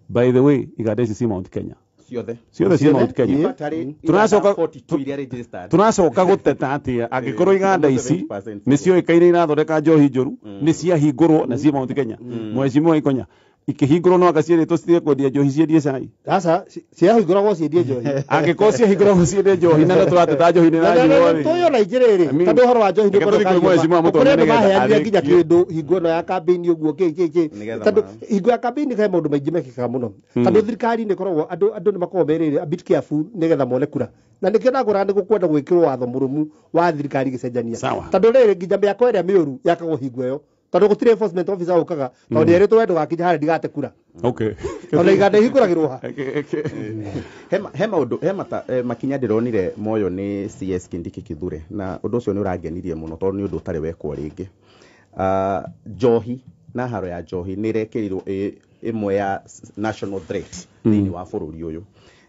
By the way, iganda ici ci Mount Kenya. Ciothe. Ciothe ci Mount Kenya. In fact, harĩ Tũracoka- iganda 42 iria registered. Tũracoka gũteta atĩa angĩkorwo iganda ici 70% nĩ cioĩkaine irathondeka njohi njũru, nĩ ciahingũrwo na ciĩ Mount Kenya? Mheshimiwa Ikonya, ikĩhingũrwo no anga ciĩrĩtwo citige kwendia njohi, ciendie cai? Aca, ciahingũragwo ciendie njohi. Angĩkorwo ciahingũragwo ciendie njohi na nĩ tũrateta njohi nĩ ĩranyuo rĩ. Tũyũ na njĩrĩrĩ, I mean, tondũ ũhoro wa njohi nĩ reke tũthiĩ kwĩ mheshimiwa kũrĩ Mũtonyi andũ nĩgetha maheanire nginya arĩkie. kĩndũ hingo ĩno ya kambĩini ũguo kĩ kĩ kĩ. Nĩgetha Tondũ hingo ya kambĩini he maũndũ maingĩ mekĩkaga mũno, tondũ thirikari nĩ ĩkoragwo andũ nĩ makoragwo merĩire a bit careful nĩgetha mone kura, na nĩkĩo ndagũraga nĩ gũkwenda gwĩkĩrwo watho mũrũmu wa thirikari gĩcenjania. Sawa. Tondũ rĩrĩ nginya mĩako ĩrĩa mĩũru yakagwo hingo ĩyo, Tondũ gũtirĩ enforcement officer ũkaga, tondũ nĩerĩtwo we ndũgakinya harĩa ndigate kura. Okay. Ona iganda ihingũragĩrwo ha? He maũndũ he mata, makinya ndĩronire moyo nĩ CS Kindiki Kithure, na ũndũ ũcio nĩ ũrangenirie mũno tondũ nĩ ũndũ ũtarĩ wekwo rĩngĩ. Njohi na haro ya njohi nĩ ĩrekĩrirwo ĩmwe ya national threat thĩinĩ wa bũrũri ũyũ.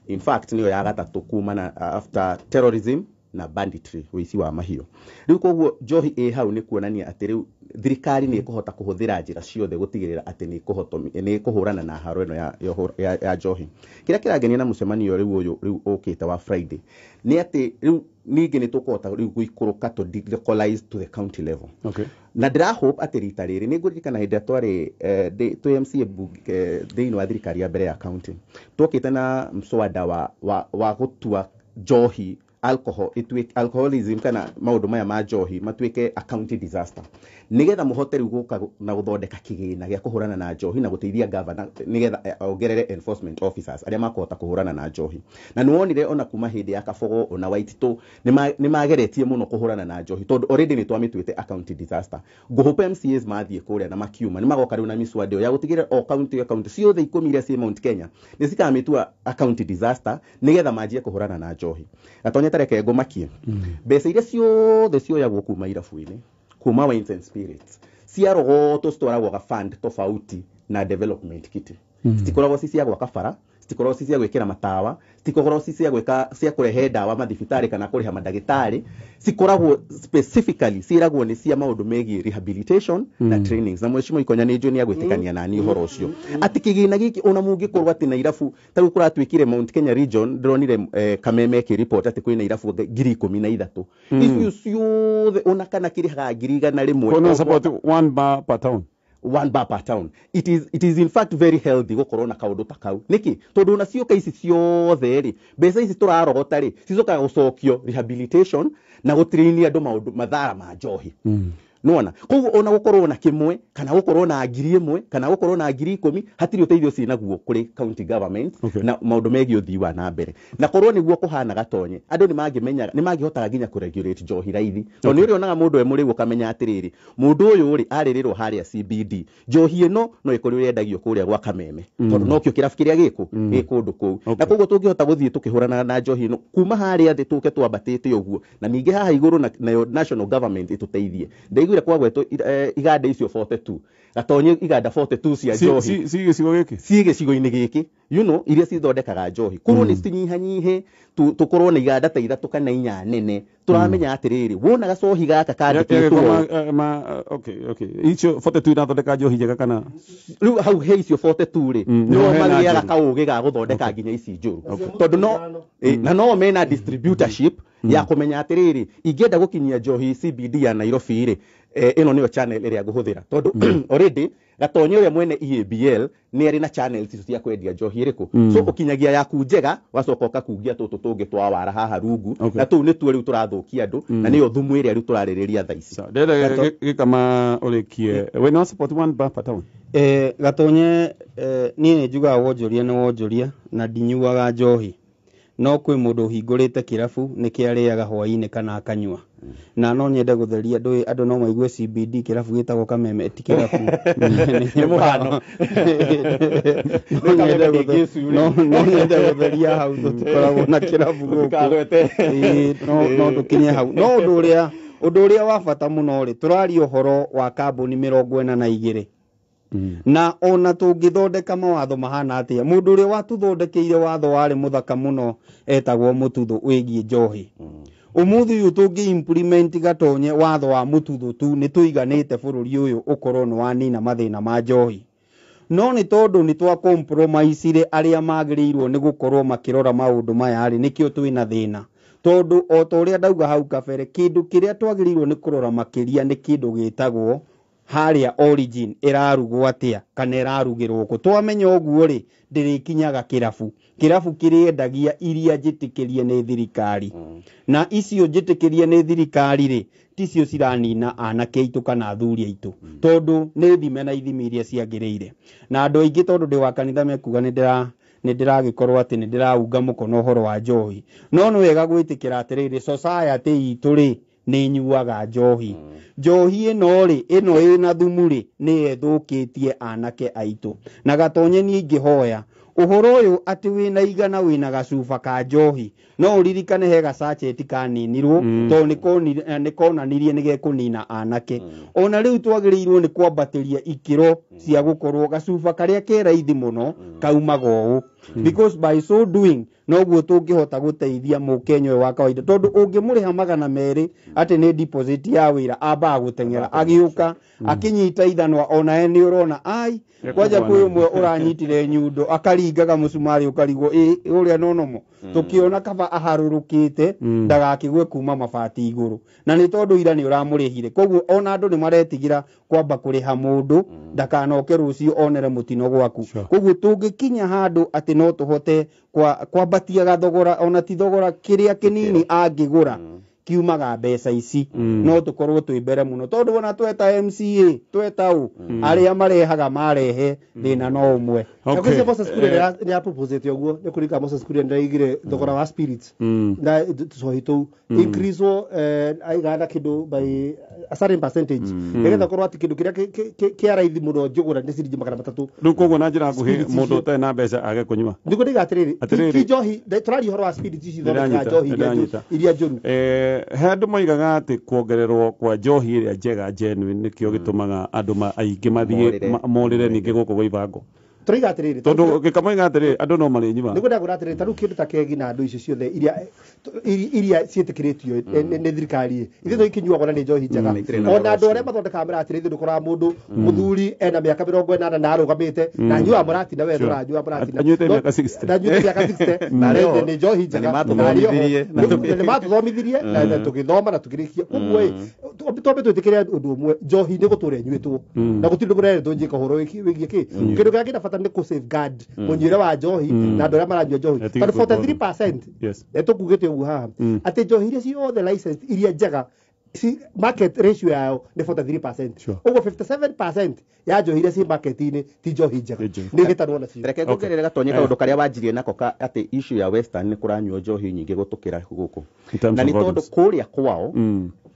In fact, nĩyo ya gatatũ kumana after terrorism na banditry, ũici wa mahiũ. Rĩu koguo njohi ĩ hau nĩ kuonania atĩ rĩu thirikari nĩ ĩkũhota kũhũthĩra njĩra ciothe gũtigĩrĩra atĩ nĩ ĩkũhũrana na haro ĩno ya njohi. Kĩrĩa kĩrangenia na mũcemanio rĩu ũyũ rĩu ũkĩte wa Friday nĩ atĩ rĩu ningĩ nĩ tũkũhota rĩu gũikũrũka to delocalize to the county level. Okay. Na ndĩra hope atĩ rita rĩrĩ nĩ ngũririkana hĩndĩ ĩrĩa twarĩ twĩ MCA bunge thĩinĩ wa thirikari ya mbere ya county, twokĩte na mswada wa gũtua njohi alcohol ituĩke alcoholism kana maũndũ maya ma njohi matuĩke a county disaster, nĩgetha mũhote rĩu gũka na gũthondeka kĩgĩna gĩa kũhũrana na njohi na gũteithia governor nĩgetha ongerere enforcement officers arĩa makũhota kũhũrana na njohi. Na nĩwonire ona kuma hĩndĩ ya Kabogo ona Waititũ nĩ mageretie mũno kũhũrana na njohi tondũ already nĩ twamĩtuĩte a county disaster. Ngũhũpa MCAs mathiĩ kũrĩa na makiuma nĩ magoka rĩu na mĩswada ĩyo ya gũtigĩrĩra o county o county ciothe 10 iria ciĩ Mount Kenya nĩ cikamĩtua a county disaster nĩgetha manjie kũhũrana na njohi. Gatonye, tareke ngũmakie, mbeca iria ciothe cioyagwo kuma irabu-inĩ, kuma Wines and Spirits, ciarogotwo citwaragwo ga fund tofauti na development kitty. Citikoragwo ci cia gwaka bara, citikoragwo ci cia gwĩkĩra matawa, citikoragwo ci cia gwĩka cia kũrehe ndawa mathibitarĩ kana kũrĩha mandagĩtarĩ. Cikoragwo specifically ciĩragwo nĩ cia maũndũ megiĩ rehabilitation na trainings. Na mheshimiwa Ikonya nĩ njũĩ nĩ agwĩtĩkania nani ũhoro ũcio atĩ kĩgĩna gĩkĩ ona mũngĩkorwo atĩ na irabu ta rĩu kũratuĩkire Mount Kenya region, ndĩronire Kameme ĩkĩ-report atĩ kwĩna irabu 13,000, icio ciothe ona kana kĩrĩhaga 100,000 Kono support one bar per town. One bar per town. It is in fact very healthy gũkorwo na kaũndũ ta kau. Nĩkĩ? Tondũ ona cioka ici ciothe rĩ, mbeca ici tũrarogota rĩ, cicokaga gũcokio rehabilitation na gũtraini andũ maũndũ mathara ma njohi. Nĩwona? Koguo ona gũkorwo na kĩmwe kana gũkorwo na 1,000 kana gũkorwo na 10,000, hatirĩ ũteithio ciĩnaguo kũrĩ county government na maũndũ megiĩ ũthii wa na mbere. Na korwo nĩguo kũhana, Gatonye, andũ nĩ mangĩmenyaga, nĩ mangĩhotaga nginya kũregulate njohi raithi, tondũ nĩ ũrĩonaga mũndũ e mũrĩu ũkamenya atĩrĩrĩ, mũndũ ũyũ rĩ arĩrĩrwo harĩa CBD, njohi ĩno no ĩkorirwo yendagio kũrĩa gwa Kameme, tondũ nokĩo kĩrabu kĩrĩa gĩkũ gĩ kũndũ kũu. Na koguo tũngĩhota gũthiĩ tũkĩhũranaga na njohi ĩno kuma harĩa thĩ tũke twambatĩte ũguo na ningĩ haha igũrũ nayo national government ĩtũteithie. Ndaiguire kwagwetwo iganda icio 42, Gatonye, iganda 42 cia njohi Si gĩcigo gĩkĩ. Ciĩ gĩcigo-inĩ gĩkĩ iria cithondekaga njohi, korwo nĩ citinyihanyihe, tũkorwo na iganda ta ithatũ kana inya nene, tũramenya atĩrĩrĩ, wona gacohi gaka kandĩkĩtwo Okay. Icio 42 irathondeka njohi njega kana? Rĩu hau he icio 42 rĩ, nĩo nĩho hena magĩaga njũru. Kaũgĩ ga gũthondeka nginya ici njũru, tondũ no na no mena distributorship ya kũmenya atĩrĩrĩ, ingĩenda gũkinyia njohi CBD ya Nairobi rĩ, ĩno nĩyo channel ĩrĩa ngũhũthĩra, tondũ already Gatonye ũrĩa mwene EABL nĩ arĩ na channels icio cia kwendia njohi ĩrĩkũ. So ũkinyagia yaku njega, wacoka ũkakungia tũtũ tũngĩ twa wara haha rungu, na tũu nĩtuo rĩu tũrathũkia andũ, na nĩyo thumu ĩrĩa rĩu tũrarĩrĩria thaa ici. Sawa. Ndĩrenda gĩkama ũrĩkie. We no support one bar per town. Gatonye, niĩ nĩ njugaga wonjoria nĩ wonjoria na ndinyuaga njohi, no kwĩ mũndũ ũhingũrĩte kĩrabu nĩkĩo arĩaga hwaĩ-inĩ kana akanyua, na no nyende gũtheria ndũĩ andũ no maigue CBD kĩrabu gĩtagwo Kameme ti kĩrabu. Nĩ mũhano. No nyende no nyende gũtheria hau, tũtikoragwo na kĩrabu gũkũ. Tũtikagwete. Ĩĩ, no tũkinye hau, no ũndũ ũrĩa wa bata mũno rĩ, tũraria ũhoro wa kambuni 42, na ona tũngĩthondeka mawatho mahana atĩa, mũndũ ũrĩa watũthondekeire watho warĩ mũthaka mũno etagwo Mũtuthũ wĩgiĩ njohi. Ũmũthĩ ũyũ tũngĩ implement, Gatonye, watho wa Mũtuthũ tu, nĩ tũiganĩte bũrũri ũyũ ũkorwo nĩ wanina mathĩna ma njohi. No nĩ tondũ nĩ twa compromise arĩa magĩrĩirwo nĩ gũkorwo makĩrora maũndũ maya rĩ, nĩkĩo twĩna thĩna, tondũ o ta ũrĩa ndauga hau kabere, kĩndũ kĩrĩa twagĩrĩirwo nĩ kũrora makĩria nĩ kĩndũ gĩtagwo harĩa origin, ĩrarugwo atĩa kana ĩrarugĩrwo kũ. Twamenya ũguo rĩ, ndĩrĩkinyaga kĩrabu. Kĩrabu kĩrĩendagia iria njĩtĩkĩrie nĩ thirikari, na icio njĩtĩkĩrie nĩ thirikari rĩ, ticio ciranina anake aitũ kana athuri aitũ, tondũ nĩ thime na ithimi iria ciagĩrĩire. Na andũ aingĩ, tondũ ndĩ wa kanitha, mekuga nĩ ndĩragĩkorwo atĩ nĩ ndĩraunga mũkono ũhoro wa njohi, no nĩ wega gwĩtĩkĩra atĩrĩrĩ, society itũ rĩ, nĩ ĩnyuaga njohi. Njohi ĩno rĩ, ĩno ĩna thumu rĩ, nĩyo ĩthũkĩtie anake aitũ. Na Gatonye niĩ ingĩhoya ũhoro ũyũ atĩ wĩna igana wĩna gacuba ka njohi, no ũririkane he gacacheti kaninirwo tondũ nĩ konanirie nĩ gekũnina anake. Ona rĩu twagĩrĩirwo nĩ kwambatĩria ikĩro cia gũkorwo gacuba karĩa ke raithi mũno kaumaga ũũ, because by so doing noguo tũngĩhota gũteithia mũkenya ũyũ wa kawaida, tondũ ũngĩmũrĩha 200 atĩ nĩ deposit ya wĩra, ambaga gũteng'era agĩũka akĩnyita ithanwa, onawe nĩ ũrona ai kwanja kwĩ ũmwe ũranyitire nyundo akaringaga mũcumarĩ ũkarigwo ĩ ũrĩa nonomo, tũkĩona kaba aharũrũkĩte ndagakĩgwe kuma mabati igũrũ, na nĩ tondũ ira nĩ ũramũrĩhire. Koguo ona andũ nĩ maretigĩra kwamba kũrĩha mũndũ ndakanoke rũciũ onere mũtino gwaku. Koguo tũngĩkinya handũ atĩ no tũhote kwambatia gathogora, ona ti thogora kĩrĩa kĩnini angĩgũra kiumaga mbeca ici, no tũkorwo twĩ mbere mũno, tondũ ona tweta MCA tweta ũ arĩa marehaga marehe thĩna no ũmwe. Okay. Moses Kuria nĩ aproposete ũguo, nĩ kũrika Moses Kuria nĩaraigire thogora wa spirits na tũcohi tũu increase aigana kĩndũ by a certain percentage, nĩgetha korwo atĩ kĩndũ kĩrĩa kĩa raithi mũno njũgũra nĩ ciringi 300. Rĩu koguo na njĩra nguhĩ mũndũ ũtarĩ na mbeca age kũnyua. Nĩguo ndiga atĩrĩrĩ, ti njohi, tũraria ũhoro wa spirits ici ithondekaga njohi iria njũru. He andũ moigaga atĩ kuongererwo kwa njohi ĩrĩa njega genuine nĩkĩo gĩtũmaga andũ aingĩ mathiĩ morĩre ningĩ gũkũ gwa ibango. Tũraiga atĩrĩrĩ, tondũ gĩkamoiga atĩrĩrĩ andũ no marĩnyua. Nĩguo ndagũra atĩrĩrĩ, ta rĩu kĩndũ ta kegi na andũ icio ciothe iria ciĩtĩkĩrĩtio nĩ thirikari, ithuĩ tũikĩnyuagwo na nĩ njohi njega. Ona andũ arĩa mathondekaga mĩratĩ, ithuĩ ndũkoraga mũndũ mũthuri ena mĩaka 80 na arũgamĩte na anyuaga mũratina, we ndũranyua mũratina, anyuĩte mĩaka 60 na anyuĩte mĩaka 60 na nĩ njohi njega, na nĩ matũthomithirie na tũgĩthoma na tũkĩrĩkia. Koguo ĩ twambe twĩtĩkĩre ũndũ ũmwe, njohi nĩ gũtũra ĩnyuĩtwo na gũtirĩ ũndũ mũnene tũnjĩka ũhoro wĩgiĩ kĩ kĩndũ kĩrĩa kĩna bata nĩ kũ safeguard mũnyuĩre wa njohi na andũ arĩa maranyua njohi, tondũ 43% nĩ tũkugĩte ũguo haha atĩ njohi iria ciothe licensed iria njega market ratio yao nĩ 43%. Ũguo 57% ya njohi iria ci market-inĩ ti njohi njega, nĩ ĩhĩtanwo nacio. Reke nguongerere Gatonye kaũndũ karĩa wanjirie nako ka atĩ issue ya Western nĩ kũranyuo njohi nyingĩ gũtũkĩra gũkũ, na nĩ tondũ kũrĩa kwao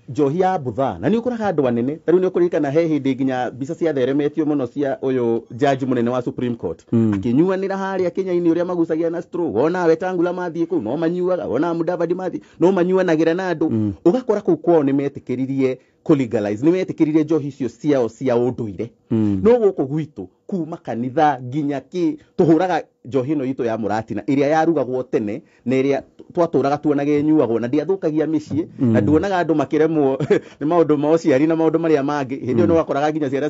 njohi ya buthaa, na nĩ ũkoraga andũ anene ta rĩu nĩ ũkũririkana he hĩndĩ nginya mbica ciatheremetio mũno cia ũyũ judge mũnene wa Supreme Court akĩnyuanĩra harĩa Kenya-inĩ ũrĩa magucagia na straw, wona Wetangula mathiĩ kũu no manyuaga, wona Mudavadi mathiĩ no manyuanagĩra na andũ. Ũgakora kũu kwao nĩ metĩkĩririe kũ-legalize, nĩ metĩkĩririe njohi icio ciao cia ũndũire. No gũkũ gwitũ kuma kanitha nginya kĩ tũhũraga njohi ĩno itũ ya mũratina ĩrĩa yarugagwo tene na ĩrĩa twatũraga tuonaga ĩnyuagwo na ndĩathũkagia mĩciĩ, na nduonaga andũ makĩremwo nĩ maũndũ ma ũciari na maũndũ marĩa mangĩ. Hĩndĩ ĩyo nĩ wakoraga nginya ciana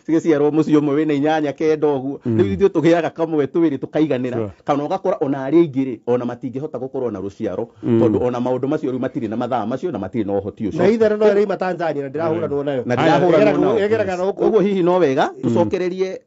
cigĩciarwo mũciĩ ũmwe wĩna 8 9 ũguo. Rĩu ithuĩ tũgĩaga kamwe twĩrĩ tũkaiganĩra, kana ũgakora ona arĩa aingĩ rĩ ona matingĩhota gũkorwo na rũciaro, tondũ ona maũndũ macio rĩu matirĩ na mathaa macio na matirĩ na ũhoti ũcio. Na itherũ no ĩrĩima Tanzania na ndĩrahũranwo nayo, na ndĩrahũranwo nayo. Koguo hihi no wega tũcokererie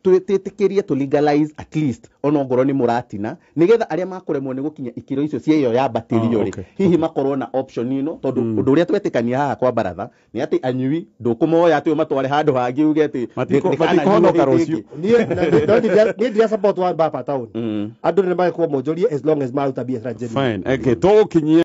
twĩtĩkĩrie to legalize at least ona ongorwo nĩ mũratina, nĩgetha arĩa makũremwo nĩ gũkinya ikĩro icio cia ĩyo yambatĩrio rĩ hihi makorwo na option ĩno, tondũ ũndũ ũrĩa twetĩkania haha kwa baratha nĩ atĩ anyui ndũkũmoya atĩ ũmatware handũ hangĩ uge atĩ matikohonoka rũciũ. Niĩ ndira support wa Mbapa town, andũ nĩ magĩkorwo monjorie as long as maruta biacara njega. Fine, okay, tũgũkinyia.